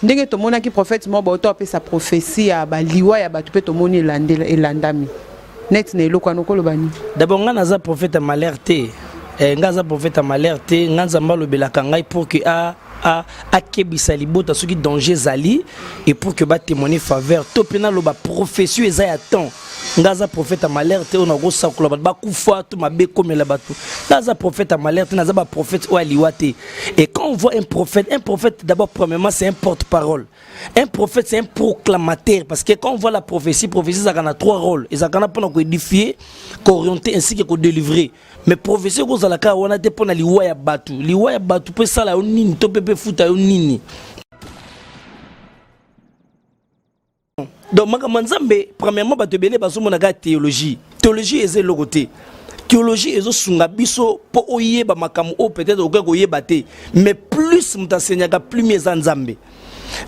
Ndenge tomonaki prophète moko bauta opesa prophétie ya baliwa ya bato mpe tomoni elandami neti na eloko wana, okoloba nini? D'abord, ngai naza prophète ya malheur te. Ngai aza prophète ya malheur te. Ngai Nzambe alobelaka ngai pour que akebisa libota soki danger ezali et pour que batémoigne faveur to mpe naloba prophétie eza ya temps. Ngai aza prophète ya malheur te oyo nakosakola bato bakufa to mabe ekomela bato. Ngai aza prophète ya malheur te, naza baprophète oyo aliwa te. Et quand on voit un prophète, un prophète d'abord, premièrement, c'est un porte-parole. Un prophète, c'est un proclamateur, parce que quand on voit la prophétie, prophétie ezalaka na trois rôles. Ezalaka na mpona koédifier, koorienter ainsi que kodélivrer. Mais prophétie ekozala kaka wana te mpona liwa ya bato. Liwa ya bato mpo esala yo nini to mpe futa yo nini? Donc makambo ya Nzambe, premièrement, bato ebele bazomona kaka théologie. Théologie eza eloko te. Théologie ezosunga biso mpo oyeba makambo oyo peut-être okoki koyeba te, mais plus moto aseignaka, plus mi eza Nzambe.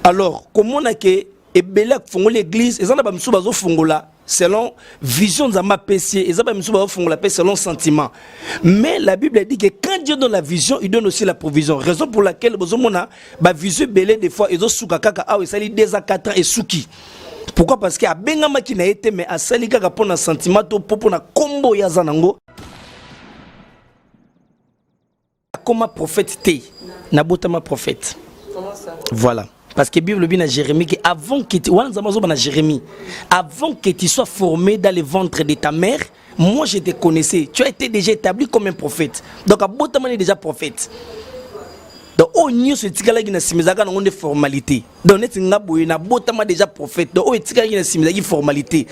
Alors komona ke ebele afongoli église, eza na bamisusu bazofongola selon vision Nzambe apesi ye, eza bamisusu bazofongola mpe selon sentiment. Mais la Bible dit que quand Dieu donne la vision, il donne aussi la provision, raison pour laquelle bozomona bavision ebele des fois ezosuka kaka awa, esali 2 à 4 ans, esuki. Pourquoi? Parce que abengamaki na ye te, mais asali kaka mpo na sentiment to mpo na nkombo oyo aza nango. Akoma prophète te, nabotama prophète. Comment ça? Voilà. Parce que Bible dit à Jérémie que avant que tu, wana Nzambe azoba na Jérémie, avant que tu sois formé dans le ventre de ta mère, moi je te connaissais. Tu as été déjà établi comme un prophète. Donc abotama déjà prophète. Donc oyo nyonso etikalaki na nsima ezalaka nango nde formalité. Donc neti nga boye, nabotama déjà prophète. Donc oyo etikalaki na nsima ezalaki formalité.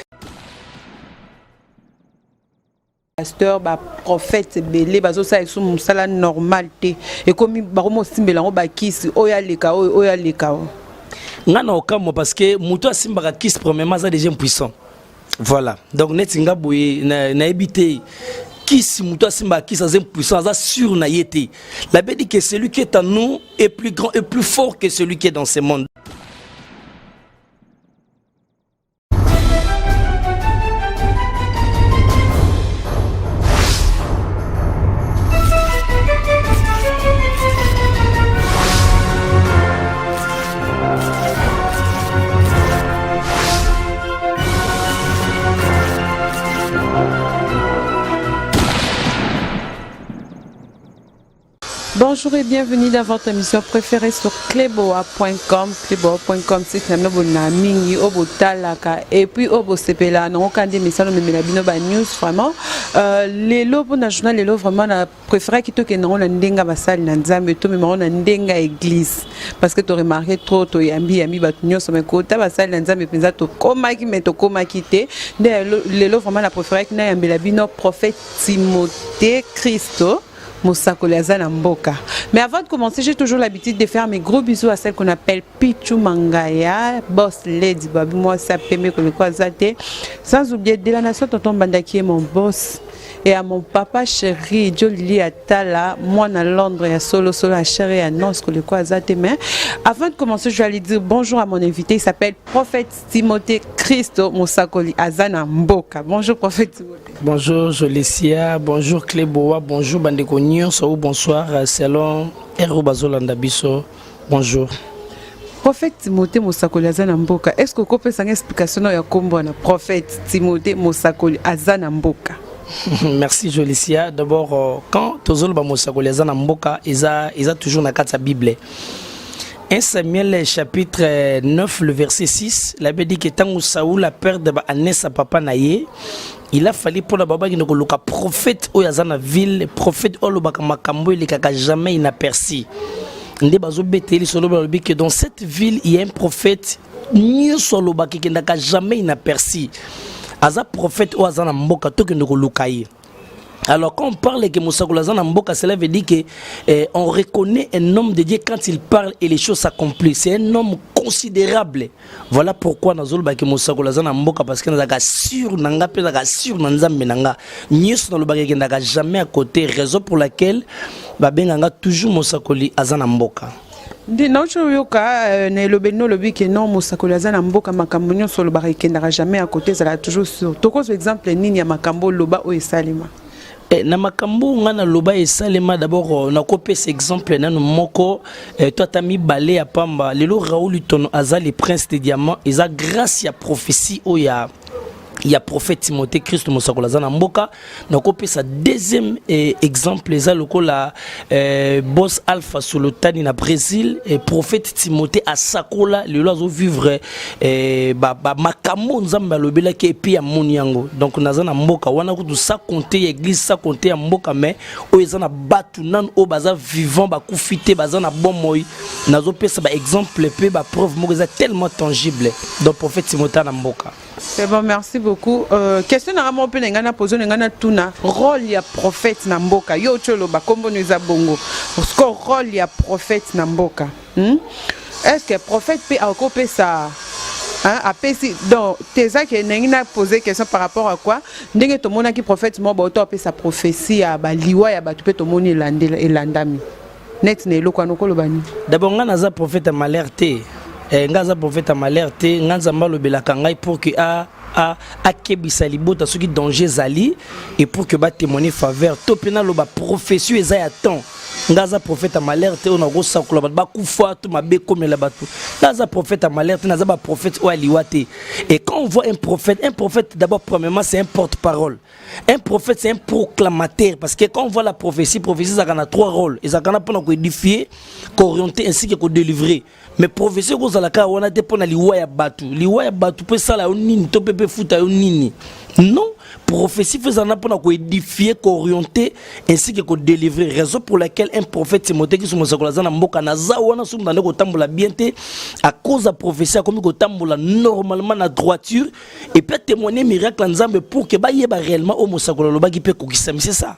Pasteur, baprophète ebele bazosala esu mosala normal te, ekomi bakomi osimbela yango bakisi oyo aleka, oyo oyo aleka oyo. Nga na okamwa, parce que moto asimbaka kisi, premièrement, aza déjà impuissant. Voilà. Donc neti nga boye, nayebi te kisi. Moto asimbaka kisi aza impuissant, aza sûr na ye te. La Bible dit que celui qui est en nous est plus grand et plus fort que celui qui est dans ce monde. Bonjour et bienvenue dans votre émission préférée sur cleboa.com. Cleboa.com, c'est na bona mingi oyo botalaka et puis oyo bosepela nango kandi misalo memela bino ba news vraiment. Lelo mpona journal lelo, vraiment na préféraki tokende yango na ndenge basali na Nzambe, tomema yango na ndenge ya église, parce que toremarquer trop toyambi yambi bato nyonso, mais kota basali na Nzambe mpenza tokomaki, mais tokomaki te. Nde lelo vraiment na préféraki nayambela bino prophète Timothée Christo, mosakoli aza na mboka. Mais avant de commencer, j'ai toujours l'habitude de faire mes gros bisous à celle qu'on appelle Pichu Mangaya, boss lady babi mwasi apembe koleko aza te, sans oublier de la nation tonton Bandaki est mon boss, et à mon papa chéri Jolili Atala, mwana Londres ya solo solo ya chéri ya nonce koleko aza te. Mais avant de commencer, je vais aller dire bonjour à mon invité. Il s'appelle prophète Timothée Christo, mosakoli aza na mboka. Bonjour prophète Timothée. Bonjour Jolicia, bonjour Cléboa, bonjour bandeko nyonso ou bonsoir selon heure bazolanda biso. Bonjour. Prophète Timothée, mosakoli aza na mboka, est ce que okopesanga explication na ya nkombo wana, prophète Timothée, mosakoli aza na mboka? Merci Jolicia. D'abord, quand tozoloba mosakoli aza na mboka, eza toujours na kati ya Bible. 1 Samuel chapitre 9, le verset 6, la Bible dit que tango Saoul a perdu ba anesa papa na ye, il a fallu mpona babakende koluka prophète oyo aza na ville, prophète oyo alobaka makambo elekaka jamais inaperçu. Nde bazobeteli lisolo, balobi que dans cette ville il y a un prophète, nyonso alobaka ekendaka jamais inaperçu, aza prophète oyo aza na mboka, tokende koluka ye. Alors quand on parle que mosakoli aza na mboka, cela veut dire que on reconnaît un homme de Dieu quand il parle et les choses s'accomplissent. C'est un homme considérable. Voilà pourquoi nazoloba ke mosakoli aza na mboka, parce que nazalaka sûr na nga mpe nazalaka sûr na Nzambe na nga. Nyonso nalobaka ekendaka jamais à côté, raison pour laquelle babenganga toujours mosakoli aza na mboka. Nde nauti oyoka na elobeli no olobi ke non, mosakoli aza na mboka, makambo nyonso olobaka ekendaka jamais à côté, ezalaka toujours sûr. Tokozwa exemple nini ya makambo oloba oyo esalema? Eh, na makambo nga naloba esalema. D'abord nakopesa exemple nanu moko to ata mibale ya pamba. Lelo Raoul Litono aza le prince de diamant, eza grâce ya prophétie oyo ya prophète Timothée Christ mosakolo aza na mboka. Nakopesa deuxième exemple, eza lokola boss Alpha Solotani na Brésil. Prophète Timothée asakola, lelo azovivre ba makambo Nzambe alobelaki et puis amoni yango. Donc naza na mboka wana kutu, sans compter ya église, sans compter ya mboka, mais oyo eza na bato nanu oyo baza vivant, bakufi te, baza na bomoi. Nazopesa baexemple mpe bapreuve moko eza tellement tangible. Donc prophète Timothée na mboka. C'est bon, merci beaucoup. Question na nga mpe na ngai na pose na ngai na tuna: rôle ya prophète na mboka. Yo oti oloba kombo no eza bongo. Parce que rôle ya prophète na mboka. Est-ce que prophète mpe akopesa, hein, apesi? Donc teza ke ndenge na poser question par rapport à quoi? Ndenge tomonaki prophète moko bauta opesa prophétie ya baliwa ya bato mpe tomoni elandami neti na eloko wana, okoloba nini? D'abord, ngai naza prophète ya malheur te. Ngai aza prophète ya malheur te. Ngai Nzambe alobelaka ngai pour que akebisa libota soki danger ezali et pour que batémoigne faveur to mpe naloba prophétie eza ya temps. Ngai aza prophète ya malheur te oyo nakosakola bato bakufa to mabe ekomela bato. Ngai aza prophète ya malheur te, naza baprophète oyo aliwa te. Et quand on voit un prophète, un prophète d'abord, premièrement, c'est un porte-parole. Un prophète, c'est un proclamateur, parce que quand on voit la prophétie, prophétie ezalaka na trois rôles: ezalaka na mpona koédifier, koorienter ainsi que kodélivrer. Mais prophétie ekozala kaka wana te mpona liwa ya bato. Liwa ya bato mpo esala yo nini to mpe efuta yo nini? Non, prophétie faut ezala na mpona koédifier, koorienter ainsi que kodélivrer. Raison pour laquelle un prophète Timothée Kiso mosakolo aza na mboka, naza wana. Soki moto ande kotambola bien te, à cause ya prophétie akomi kotambola normalement na droiture et puis atémoigner miracle ya Nzambe pour que bayeba réellement oyo mosakolo alobaki mpe ekokisami. C'est ça.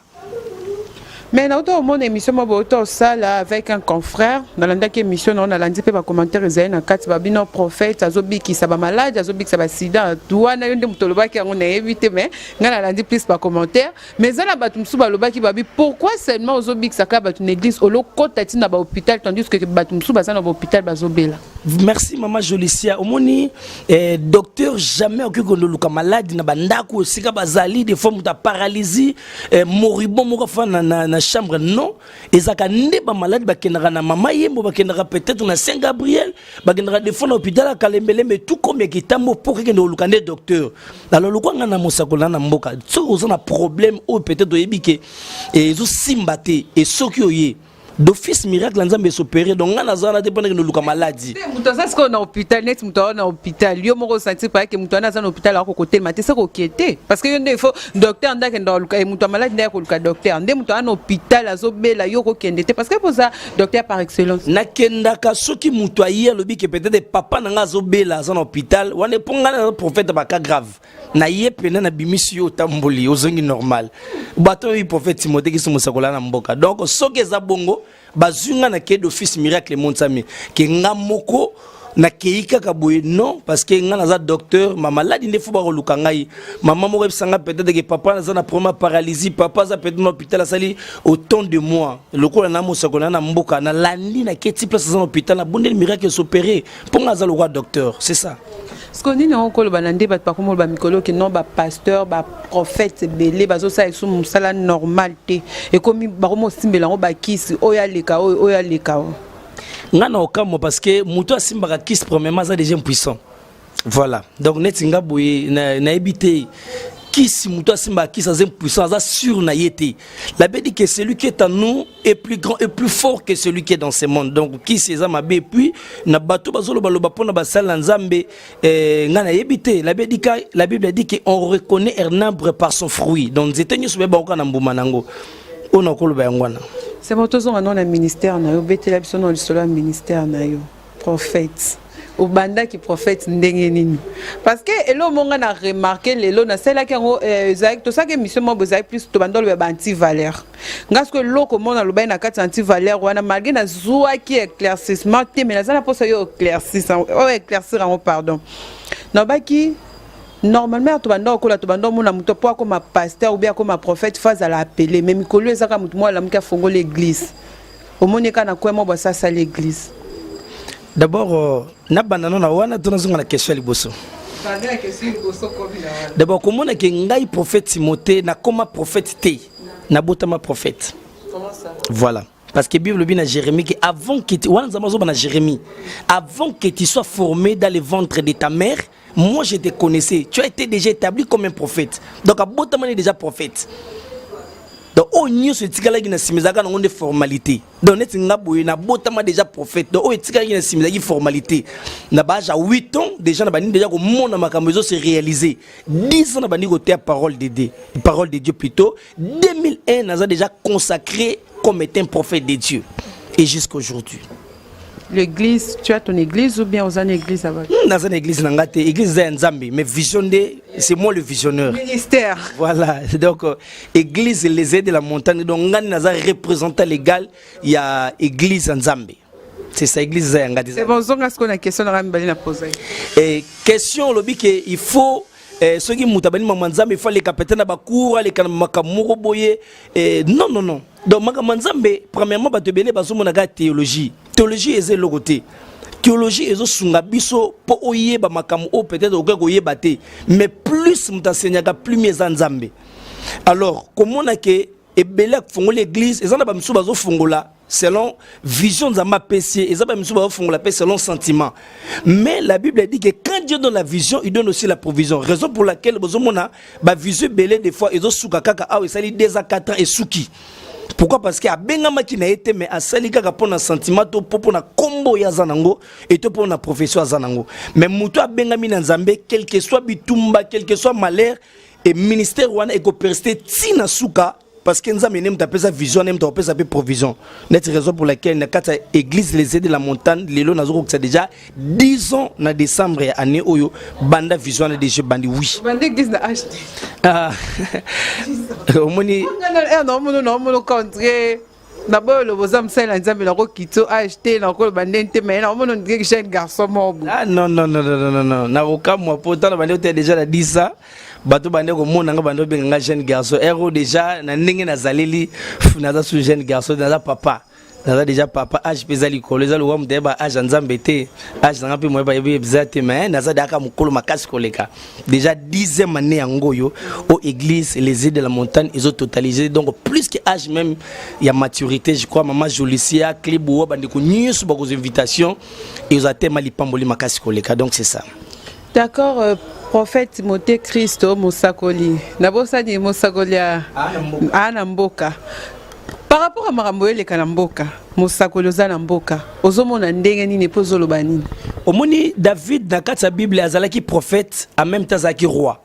Mais nauta omona émission moko bauta osala avec un confrère. Nalandaki émission nao, nalandi mpe bacommentaire ezali na kati, babino prophète azobikisa bamaladi, azobikisa basida wana. Yo nde moto olobaki yango, nayebi te, mais ngai nalandi plus bacommentaire. Mais eza na bato mosusu balobaki babi: pourquoi seulement ozobikisa kaka bato na église, olokota ntina bahôpital, tandis que bato mosusu baza na bahôpital bazobela? Merci, mama Jolicia. Omoni docteur jamais okoki koluka maladi na bandako esika bazali. Des fois moto aparalysie moribond moko afa na chambre. Non, ezalaka nde bamaladi bakendaka na Mama Yembo, bakendaka peut-être na Saint Gabriel, bakendaka des fois na hôpital ya Kalembelembe, tout comme ya Kitambo, mpo kekende koluka nde docteur. Alors lokwa nga na mosakolo na mboka, soki oza na problème oyo peut-être oyebi ke ezosimba te, e soki oye d'office, miracle ya Nzambe esopere. Donc ngai naza wana te mpo nakende oluka maladi. Moto aza sikoyo na hôpital, neti moto aza na hôpital, yo moko osentir payake moto wana aza na hôpital, akoko kotelema te, seke okie te, parce que yo nde ifo docteur nde akenda koluka moto ya maladi, nde akoluka docteur. Nde moto aza na hôpital azobela, yo kokende te, parce que poza docteur par excellence. Nakendaka soki moto aye, alobi ke peut-être papa na ngai azobela, aza na hôpital wana. Mpo ngai naza prophète baka grave na ye pene, nabimisi yo, otamboli, ozongi normal. Bato oyo prophète Timothée Kiso mosakola na mboka. Donc soki eza bongo, bazwi nga, nakei d'office, miracle emonisami ke nga moko nakei kaka boye. Non, parce que nga naza docteur ma maladi nde fo bakoluka ngai. Mama moko yebisa nga peut-être ke papa naza na problème ya paralysie, papa aza peut-être na hôpital, asali autant de mois. Lokola na mosakoli na mboka, nalandi, naketi place aza na hôpital, nabondeli, miracle esopere, mpo nga aza lokwa docteur. C'est ça. Siko nini yango koloba na nde bato bakoma oloba mikolo oke non, bapasteur, baprophète ebele bazosala esu mosala normal te, ekomi bakoma osimbela yango bakisi oyo aleka, oyo oyo aleka oyo? Nga na okamwa, parce que moto asimbaka kisi, premièrement, aza déjà impuissant. Voilà. Donc neti nga boye, nayebi te kisi. Moto asimbaka kisi aza impuissant, aza sûr na ye te. La Bible dit que celui qui est en nous est plus grand et plus fort que celui qui est dans ce monde. Donc kisi eza mabe. Et puis na bato bazolobaloba mpona basala na Nzambe, nga nayebi te. La Bible dit que on reconnaît un arbre par son fruit. Donc nzete nyonso bayebaka na mbuma nango. Oyo nakoloba yango wana. C'est bon, tozonga no na ministère na yo. Obetela biso na lisolo ya ministère na yo, prophète. Obandaki prophète ndenge nini? Parce que eloko monga na remarqué lelo, nasalaki yango, ezalaki tosalaki émission moko, ezalaki plus tobanda oloba ba antivaleur. Nga soki eloko moko nalobaki na kati ya antivaleur wana, malgré nazwaki éclaircissement te, mais naza na mposa yo oyo éclaircir yango. Pardon, nalobaki normalement tobanda kokola, tobanda omona moto mpo akoma pasteur ou bien akoma prophète, fo azala appelé. Mais mikolo ezaka motu moko alamuki, afongola église, omoni kaka na kwe mo basasala église. D'abord nabanda no na wana to nazonga na question ya liboso. D'abord, komona ke ngai prophète Timothée nakoma prophète te. Nabotama prophète. Comment ça? Voilà. Parce que Bible dit à Jérémie que avant que tu, Jérémie, avant que tu sois formé dans le ventre de ta mère, moi je te connaissais. Tu as été déjà établi comme un prophète. Donc abotama est déjà prophète. Donc oyo nyonso etikalaki na nsima ezalaka nango nde formalité. Donc neti nga boye, nabotama déjà prophète. Donc oyo etikalaki na nsima ezalaki formalité. Na ba âge ya 8 ans déjà, na bandi déjà komona makambo ezo se réaliser. 10 ans na bandi koteya parole de Dieu, parole de Dieu plutôt. 2001, naza déjà consacré comme étant prophète de Dieu et jusqu'aujourd'hui. L'église, tu as ton église ou bien oza na église aba? Naza na église na nga te. Église eza ya Nzambe, mais vision nde, c'est moi le visionnaire. Ministère. Voilà, donc église Les Ailes de la Montagne. Donc ngani naza représentant légal ya église ya Nzambe, c'est ça. Église eza ya nga te. C'est bon, zonga sikoyo na question nanga mibale na posa. Et question, olobi ke il faut soki moto abandi makambo ya Nzambe, il faut aleka peut-être na ba cours, aleka na makambo moko boye. Non, non, non. Donc makambo ya Nzambe, premièrement, bato ebele bazomona kaka théologie. Théologie eza eloko te. Théologie ezosunga biso mpo oyeba makambo oyo peut-être okoki koyeba te, mais plus moto asengaka, plus mi eza Nzambe. Alors komona ke ebele afongoli église, eza na bamisusu bazofongola selon vision Nzambe apesi ye, eza bamisusu bazofongola mpe selon sentiment. Mais la Bible dit que quand Dieu donne la vision, il donne aussi la provision, raison pour laquelle bozomona ba vision ebele des fois ezosuka kaka awa, esali 2 à 4 ans, esuki. Pourquoi? Parce que abengamaki na ye te, mais asali kaka mpo na sentiment to mpo na nkombo oyo aza nango et to mpo na profession aza nango. Mais moto abengami na Nzambe, quel que soit bitumba, quel que soit malheur et ministère wana ekopersiste ntina suka, parce que Nzambe nde moto apesa vision, nde moto akopesa mpe provision. Neti raison pour laquelle na kati ya église Les Ailes de la Montagne, lelo nazokokisa déjà 10 ans na décembre ya année oyo banda vision wana déjà bandi, oui. Bandi église na âge? Ah, omoni. Naomona contre naboyo oloba oza mosali na Nzambe, nakokita âge te, nakoloba ndenge te, mais naomona ondire jeune garçon moko boye. Ah non, non, non, non, non, non, nakokamwa po tala bandi oteya déjà na 10 ans, bato bandi komona nga, bandi obenga nga jeune garçon. Ero déjà na ndenge nazaleli, naza su jeune garçon, naza papa, naza déjà papa. Âge mpe eza likolo, eza lokwa moto ayeba âge ya Nzambe te. Âge nanga mpe moyeba yebi eza te, mais naza deaka mokolo makasi koleka. Déjà 10e année yango oyo o église Les Ailes de la Montagne ezototalise. Donc plus que âge même ya maturité, je crois. Mama Jolicia Cliboa, bandeko nyonso bakozwa invitation, ezwa tema lipamboli makasi koleka. Donc c'est ça. D'accord, prophète Timothée Christo mosakoli, nabosani mosakoli aa na mboka. Par rapport à makambo oyo eleka na mboka, mosakoli oza na mboka, ozomona ndenge nini mpo ozoloba nini? Omoni, David na kati ya Bible azalaki prophète, en même temps azalaki roi.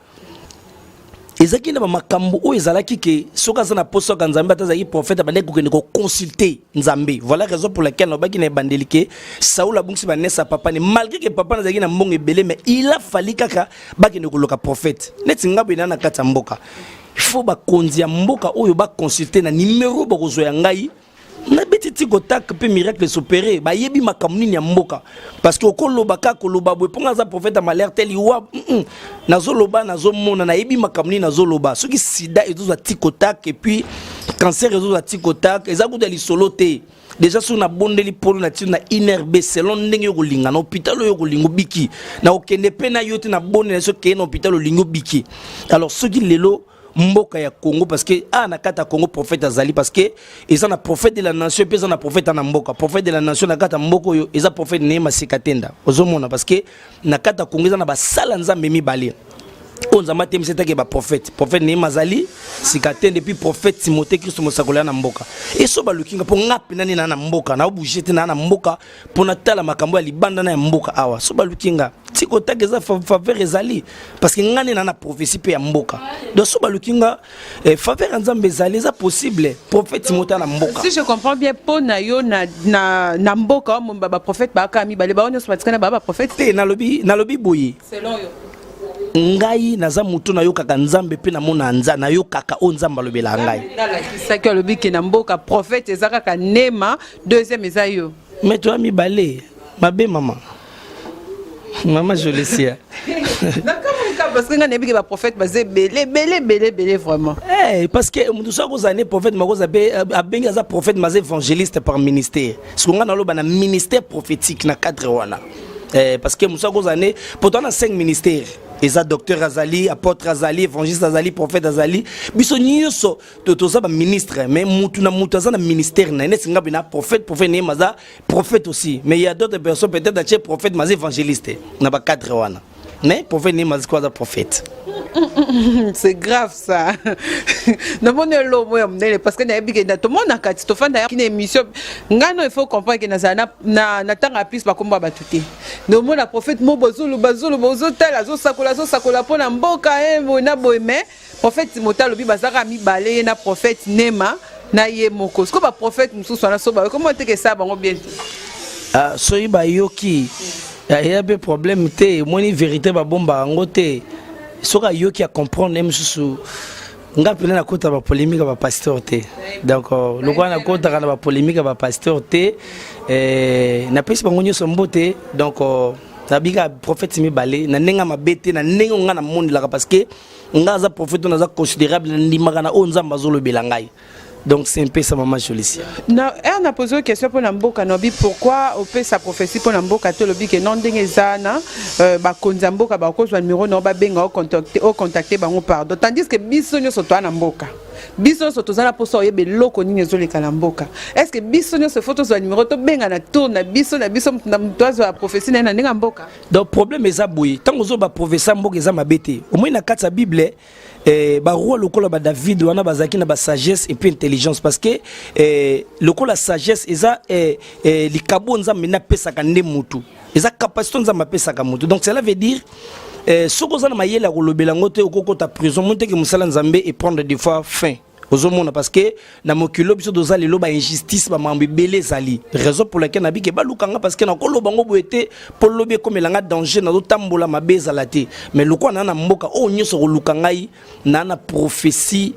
Ezalaki na bamakambo oyo ezalaki ke soki aza na poso ya Nzambe, ata azalaki prophète, abandaki kokende koconsulte Nzambe. Voilà raison pour laquelle nalobaki na ebandeli ke Saul abungisi banesa papa ne, malgré ke papa nazalaki na mbongo ebele, mais il a fallu kaka bakende koluka prophète. Neti nga boye na na kati ya mboka, il faut bakonzi ya mboka oyo baconsulte na numero bakozwa ya ngai, nabeti ti kotak mpe miracle s'opérer. Bayebi makambo nini ya mboka, parce que okoloba kaka koloba boye mponga aza prophète ya malheur te, liwa. Nazoloba, nazomona, nayebi makambo nini nazoloba. Soki sida ezozwa ti kotak et puis cancer ezozwa ti kotak, eza kuta lisolo te. Déjà soki nabondeli polo na tino na INRB, selon ndenge yo kolinga, na hôpital oyo kolinga obiki, na kokende mpe na yo te, nabondela soki okeye na hôpital olingi obiki. Alors soki lelo mboka ya Congo, parce que a na kati ya Congo prophète azali, parce que eza na prophète de la nation mpe eza na prophète na mboka. Prophète de la nation na kati ya mboka oyo eza prophète Nehema Sikatenda. Ozomona, parce que na kati ya Congo eza na basala Nzambe mibale oyo Nzambe atemisi etake baprophète: prophète Nehema azali Sikatenda, et puis prophète Timothée Kristo mosakoli ya na mboka. Eso baluki nga mpo nga mpena nde naa na mboka, naobouge te, naa na mboka mpo natala makambo ya libanda na ya mboka awa. So baluki nga ti kotaka, eza faveur ezali, parce que nga nde naa na prophétie mpe ya mboka. Donc so baluki nga, faveur ya Nzambe ezali, eza possible. Prophète Timothée na mboka. Si je comprends bien, mpo na yo na mboka oyo baprophète baaka mibale, bao nyonso batikana baa baprophète? Te, nalobi boye. Selon yo. Ngai naza motu nayokaka Nzambe mpe namona nayokaka oyo Nzambe alobelaka ngai. Nalakisaki, alobi ke na mboka prophète eza kaka Nema, deuxième eza yo. Mais toya mibale mabe, mama Jolicia. Nakamwika, parce que ngai nayebi ke baprophète baza ebele, ebele, ebele, ebele vraiment. Hey, parce que moto soki akozala ne prophète, makoza mpe abengi aza prophète, maza évangéliste par ministère. Siko ngai naloba na ministère prophétique na cadre wana, parce que moto akozala ne po toza na 5 ministère. Eza docteur azali, apôtre azali, évangéliste azali, prophète azali, biso nyonso toza baministre, mais mutu na mutu aza na ministère na ye. Neti nga na prophète, prophète neyema aza prophète aussi, mais il y a d'autres personnes, peut-être atie prophète mais aza évangéliste na bacadre wana, mais prophète neyema aza aza prophète. C'est grave ça. Namoni eloko ya monene, parce que nayebi ke tomonaka ti tofanda kina émission ngai no, il faut comprendre ke nazala na ntanga plus bakombo ya bato te. Nomona prophète mo bozoloba, azoloba, ozotala, azosakola, azosakola mpo na mboka boye na boye, mais prophète Timote alobi bazalaka mibale, ye na prophète Nema na ye moko. Sikoyo baprophète mosusu wana so bayoki omo teke esala bango bien te. Soki bayoki, eya mpe problème te. Emoni vérité babombaka yango te. Soki ayoki, acomprendre ye mosusu. Nga mpena nakota bapolémique ya bapasteur te. Donc lokola nakotaka na bapolémique ya bapasteur te, napesi bango nyonso mbote. Donc nabika prophète mibale na ndenge ya mabe te, na ndenge nga namondelaka, parce que nga aza prophète oyo naza considérable, nandimaka na oyo Nzambe azolobela ngai. Donc c'est un peu ça, maman Jolicia. Na ere na pose question mpo na mboka, naobi pourquoi opesa prophétie mpo na mboka te. Olobi ke non, ndenge eza na bakonzi ya mboka bakozwa numéro na babenga, ocontacte bango, pardon. Tandis que biso nyonso toza na mboka, biso nyonso toza na mposa oyeba eloko nini ezoleka na mboka. Est ce que biso nyonso faut tozwa numéro, tobenga na tour na biso na biso, na moto azwa prophétie na ye na ndenge ya mboka? Donc problème eza boye: ntango ozoba prophétie ya mboka, eza mabe te. Omoi na kati ya Bible, baroi lokola badavid wana bazalaki na basagesse et puis intelligence, parce que lokola sagesse eza likabo Nzambe nde apesaka nde mutu, eza capacité Nzambe apesaka mutu. Donc cela veut dire soki oza na mayele ya kolobela yango te, okokota prison. Mo teke mosala Nzambe et prendre des fois fin. Ozomona, parce que na mokili oyo biso toza lelo, bainjustice, bamakambo ebele ezali, raison pour laquelle nabike balukanga, parce que nakoloba ngo boye te mpo lobi ekomelanga danger, nazotambola mabe ezala te. Mais lokola naa na mboka oyo, nyonso koluka ngai naa na prophétie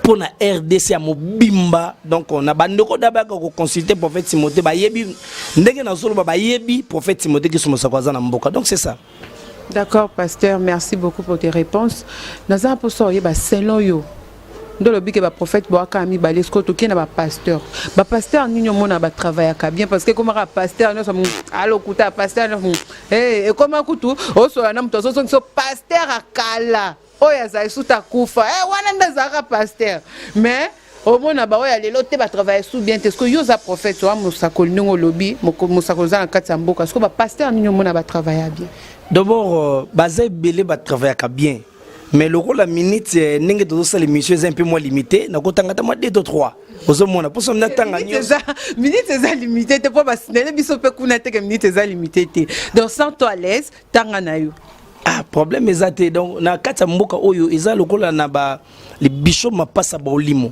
mpo na RDC ya mobimba. Donc na bandeko da bayaka koconsulte prophète Timothée, bayebi ndenge nazoloba, bayebi prophète Timothée Kiso Mosako aza na mboka. Donc c'est ça. D'accord, pasteur, merci beaucoup pour tes réponses. Naza mposa oyeba, selon yo, nde olobi ke baprophète boaka mibale, sikoyo tokei na bapasteur. Bapasteur nini omona batravaillaka bien? Parce que ekomaka pasteur nyonso alokuta, pasteur nyonso ekoma kutu osola na moto azozongisa pasteur akala oyo azali suta akufa, wana nde azalaka pasteur. Mais omona baoyo ya lelo te batravaille su bien te. Sikoyo yo oza prophète oa mosakoli, ndenge olobi mosakoli oza na kati ya mboka, sikoyo bapasteur nini omona batravailla bien? D'abord baza ebele batravaillaka bien, mais lokola minute ndenge tozosala émission eza un peu moins limité, nakotanga ata mwa 2 to 3. Ozomona mposo natanga nyonso. Minute eza limité te, mpo basinele biso mpe kuna teke minute eza limité te. Donc sens toi à l'aise, tanga na yo. Ah, problème eza te. Donc na kati ya mboka oyo eza lokola na ba le bishop Mapasa Baolimo,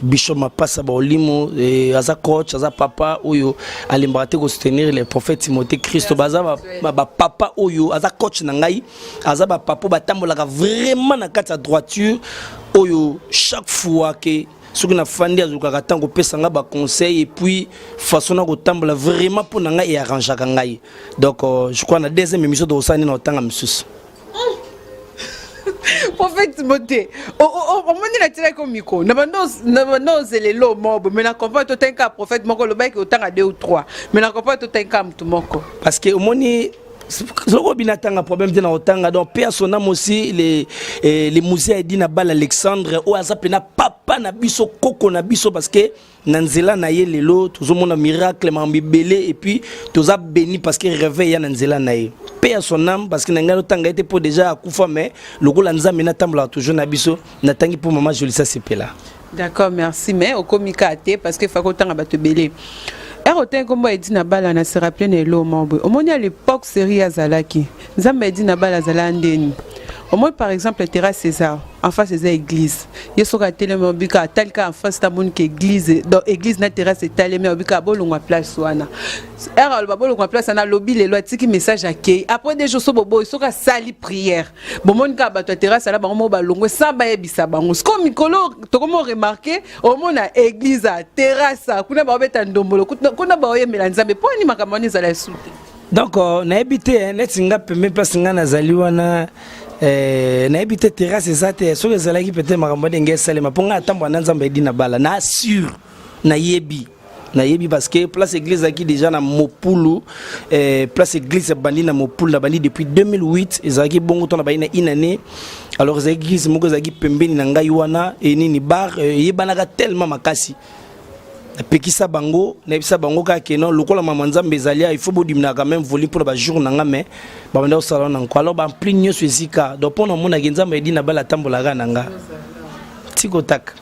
bishop Mapasa Baolimo aza coach, aza papa oyo alembaka te kosoutenir le prophète Timothée Christo. Baza bapapa oyo aza coach na ngai, aza bapapa oyo batambolaka vraiment na kati ya droiture, oyo chaque fois ke soki nafandi, azolukaka ntango kopesa ngai baconseil et puis façon na kotambola vraiment mpo na ngai earrangeaka ngai. Donc je crois na deuxième émission tokosala nini na kotanga misusu. Prophète Timothée, omoni natielaki micro na bando ozela elo moko boye, mais na comprendre totangi kaka prophète moko. Olobaki otanga deux ou trois, mais na comprendre totangi kaka motu moko. Parce que omoni, soki obina tanga, problème te na kotanga. Donc mpe ya son âme aussi, les musée edi na bal Alexandre oyo aza mpena papa na biso, koko na biso, parce que na nzela na ye lelo tozomona miracle, makambo ebele, et puis toza béni parce que réveil ya na nzela na ye. Mpe ya son âme, parce que na ngai notanga ye te mpo déjà akufa, mais lokola Nzambe natambolaka toujours na biso, natangi mpo mama Jolisa sepela. D'accord, merci. Mais okomi kaka te, parce que faka otanga bato ebele. Ere otangi nkombo Edi na bala, na se rappele na elo moko boye. Omoni, à l'époque série azalaki Nzambe, Edi na bala azala ndeni. Omoni par exemple terrasse César, en face eza église. Ye soki atelemi, obika atali kaka en face, tamoni ke église, donc église na terrasse etalemi, obika bolongwa place wana. Ere aloba bolongwa place wana, alobi lelo, atiki message, akei. Après 2 jours, so boboyi, soki asali prière, bomoni kaka bato ya terrasse ala bango moko balongwe sans bayebisa bango. Sikoyo mikolo tokomi oremarquer, omona église a terrasse kuna baobeta ndombolo, kuna baoyembela Nzambe. Mpo ani makambo wana ezala esu te? Donc nayebi te. Neti nga pembe place nga nazali wana, nayebi te, terrasse eza te. Soki ezalaki, peut-être makambo ndenge esalema, mpo ngai atambola na Nzambe edi na bala na assure, nayebi. Nayebi parce que place église ezalaki déjà na Mopulu, place église ebandi na Mopulu, nabandi depuis 2008, ezalaki bongo to na bayi na une année. Alors ezalaki église moko ezalaki pembeni na ngai wana, enini bar eyebanaka tellement makasi. Napekisa bango, nayebisa bango kaka ke non, lokola mama Nzambe ezali, il faut bodiminaka même volume mpona bajour na nga, mais babanda kosala wana nko. Alors baampli nyonso esika, donc mpo na omonaki Nzambe edi na bala atambolaka na nga tikotaka.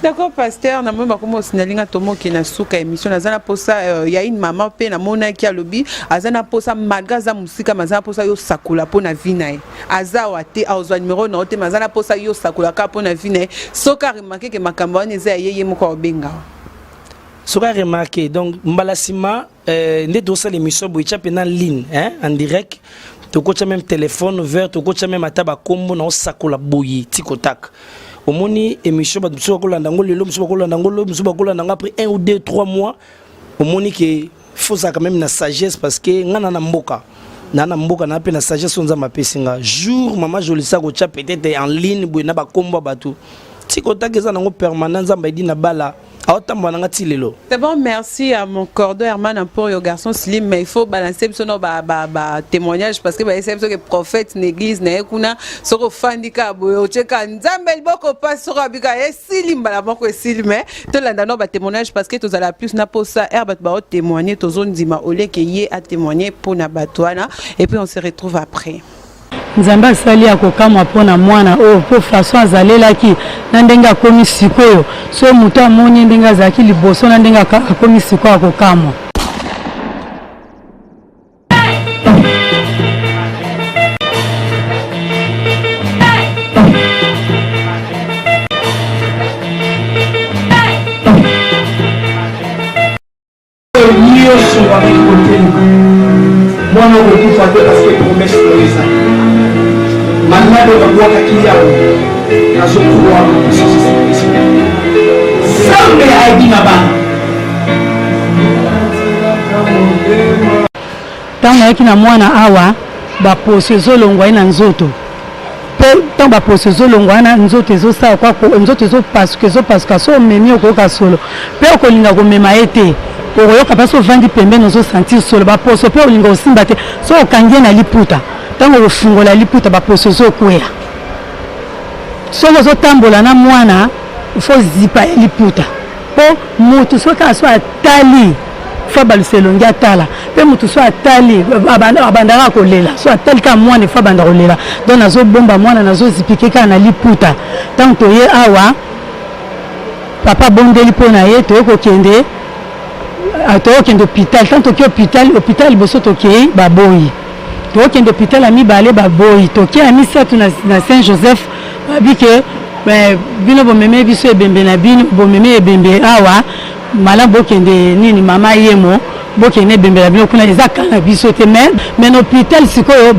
D'accord, pasteur. Namoni bakoma osinali nga tomoki na suka émission. Naza na posa ya une mama mpe namonaki alobi aza na posa, malgré aza mosika, ma aza na posa yo sakola mpo na vie na ye. Aza awa te, azwa numéro na yo te, ma aza na posa yo sakola kaka mpo na vie na ye. Soki aremarquer ke makambo wana eza ya ye, ye moko aobenga. Soki aremarquer, donc mbala nsima nde tosala émission boye, tya mpena ligne, hein, en direct, tokotya même téléphone vert, tokotya même ata bakombo na osakola boye tikotaka. Omoni émission, bato mosusu bakolanda yango lelo, mosusu bakolanda yango lobi, mosusu bakolanda yango après 1 ou 2 3 mois. Omoni ke faut ozalaka même na sagesse, parce que nga na mboka na mboka na mpe na sagesse oyo Nzambe apesi nga. Jour mama Jolisa kotya peut-être en ligne boye na bakombo ya bato, tikotaka eza nango permanent. Nzambe edi na bala aotambola nanga ti lelo. D'abord, merci à mon cordon Herman Emporio, garçon slim, mais il faut balancer biso no ba témoignage, parce que ba essayer que prophète l'église na kuna soko fandika boye ocheka Nzambe liboko pa soko abika esili mbala moko esili. Mais tolanda no ba témoignage, parce que tozala plus na posa er bato ba témoigner, tozondima oleke ye a témoigner pour na bato wana, et puis on se retrouve après. Nzambe asali ya kokamwa mpo na mwana oyo, mpo façon azalelaki na ndenge akomi sikoyo, so moto amoni ndenge azalaki liboso na ndenge akomi sikoyo, akokamwa. Nyonso babeki kotelema, mwana okokufa te, parce que promesse oyo ezali malade babwakaki yawo. Nazocroire na puissance Saint-Esprit. Nzambe ayebi na bana. Ntango nayaki na mwana awa, baposo ezolongwa ye na nzoto, mpe ntango baposo ezolongwa wana, nzoto ezosala kwa nzoto ezopasuka, ezopasuka. So omemi, okoyoka solo, mpe okolinga komema ye te, okoyoka mpasi. Ovandi pembeni, ozosentir solo baposo, mpe olinga osimba te. So okangi ye na liputa, ntango okofungola liputa, baposo ezokwea. Soki ozotambola na mwana, fo zipa ye liputa, mpo motu soki aso atali, fo abalusa elongi atala, mpe motu so atali abandaka kolela. So atali kaka mwana, efo abanda kolela. Donc nazobomba mwana, nazozipike kaka na liputa. Ntango toye awa, papa abondeli mpo na ye, toye kokende, toyokende hôpital. Ntango toki hôpital, hôpital liboso tokei, baboyi. Tokende hôpital ya mibale, baboyi. Toke ya misato na Saint Joseph, babi ke bino bomeme biso ebembe na bino, bomeme ebembe awa, malamu bokende nini, mama yemo, bokende ebembe na bino kuna, eza ka na biso te. Mais na hôpital sikoyo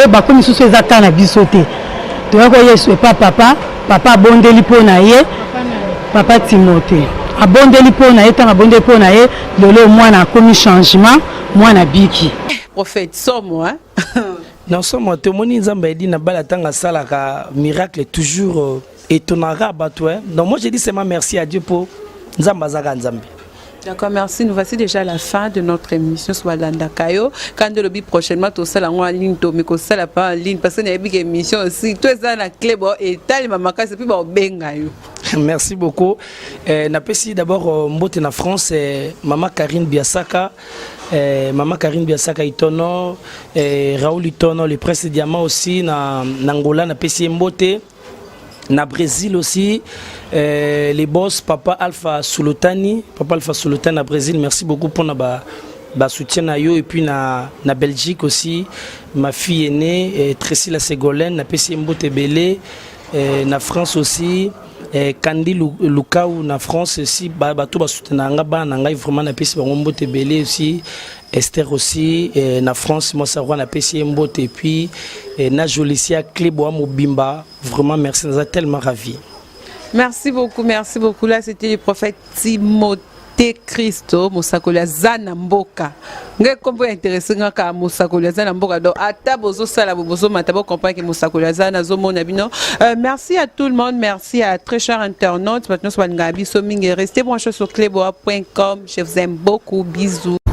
bakomi susu, eza ka na biso te. Toya koyesu epa papa. Papa abondeli mpo na ye, papa Timote abondeli mpo na ye. Ntango abondeli mpo na ye, lelo mwana akomi changement, mwana biki. Prophète, somo, hein? Non, somo te. Omoni Nzambe ayedi na bala, ntango asalaka miracle, toujours étonnera bato, hein? Donc moi je dis seulement merci à Dieu pour Nzambe azaka Nzambe. D'accord, merci. Nous voici déjà à la fin de notre émission sur Landaka yo. Quand le prochainement, tout ça, en ligne, tout, mais que ça, pas en ligne, parce qu'il y a une émission aussi. Tout ça, la clé, bon, et tal, maman, c'est puis bon, benga yo. Merci beaucoup. Napesi d'abord mbote na France, maman Karine Biasaka, maman Karine Biasaka Itono, Raoul Itono, le prince Diamant aussi na Angola, napesi mbote. Na Brésil aussi, les boss, papa Alpha Sulutani, papa Alpha Sulutani na Brésil, merci beaucoup pour ba soutien na yo. Et puis na Belgique aussi, ma fille aînée, Tracy la Ségolène, napesi mbote ebele. Na France aussi, Kandi Lukau na France aussi, bato basoutenir nga, bana na ngai, vraiment napesi bango mbote ebele. Aussi Esther aussi, na France, moi ça roi, napesi ye mbote. Et puis na Jolicia Cleboa mobimba, vraiment merci, naza tellement ravi. Merci beaucoup, merci beaucoup. Là, c'était le prophète Timothée. Te Christo, mosakoli aza na mboka. Ngai kombo ya interesse nga kaka mosakoli aza na mboka. Donc ata bozosala bo bozomata bo comprendre que mosakoli aza nazomona bino. Merci à tout le monde, merci à très chers internautes. Bato nyonso balingaka biso mingi. Restez branchés sur cleboa.com. Je vous aime beaucoup. Bisous.